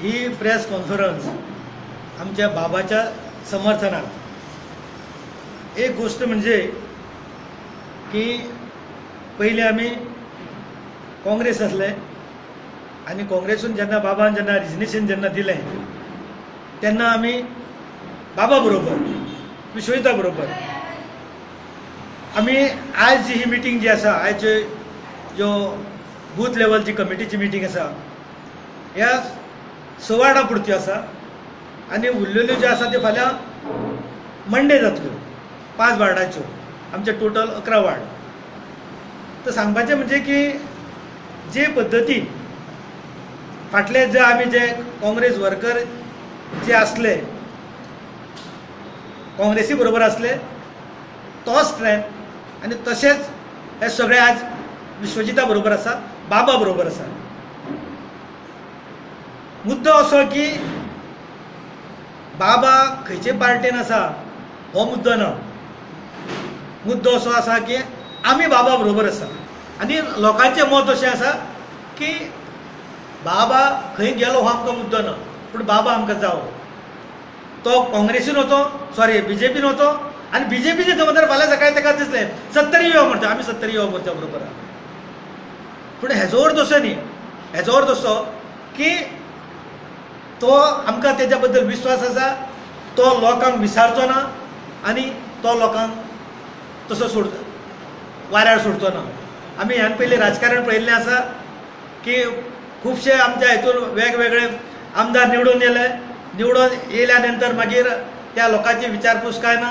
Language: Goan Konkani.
ही प्रेस कॉन्फरन्स आमच्या बाबाच्या समर्थनात. एक गोष्ट म्हणजे की पयलीं आमी काँग्रेस आसले आनी काँग्रेसून जेन्ना बाबान जेन्ना रिजिग्नेशन जेन्ना दिलें तेन्ना आमी बाबा बरोबर, विश्वजिता बरोबर आमी आयज जी ही मिटींग जी आसा, आयज ज्यो बूथ लेवलची कमिटीची मिटींग आसा, ह्या 6 वार्डां पुरत्यो आसा आनी उरलेल्यो ज्यो आसा त्यो फाल्यां मंडे जातल्यो. 5 वार्डाच्यो, आमचे टोटल 11 वार्ड. तर सांगपाचें म्हणजे की जे पद्दतीन फाटले जे आमी जे काँग्रेस वर्कर जे आसले काँग्रेसी बरोबर आसले तोच स्ट्रेंथ आनी तशेंच हे सगळे आज विश्वजिता बरोबर आसा, बाबा बरोबर आसा. मुद्दो असो की बाबा खंयचे पार्टेन आसा हो मुद्दो ना, मुद्दो असो आसा की आमी बाबा बरोबर आसा आनी लोकांचें मत अशें आसा की बाबा खंय गेलो हो आमकां मुद्दो ना, पूण बाबा आमकां जावो. तो काँग्रेसीन वचो, सॉरी बीजेपीन वचो आनी बीजेपीचे जमदार फाल्यां सकाळी ताका दिसलें 70 युवा मोर्चा, आमी 70 युवा मोर्चा बरोबर आहा. पूण हेजो अर्थ असो न्ही, हेजो अर्थ असो की तो आमकां तेज्या बद्दल विश्वास आसा, तो लोकांक विसारचो ना आनी तो लोकांक तसो सोड वाऱ्यार सोडचो ना. आमी ह्यान पयलीं राजकारण पळयल्लें आसा की खुबशे आमच्या हितून वेगवेगळे आमदार निवडून येयले, निवडून येयल्या नंतर मागीर त्या लोकांची विचारपूस काय ना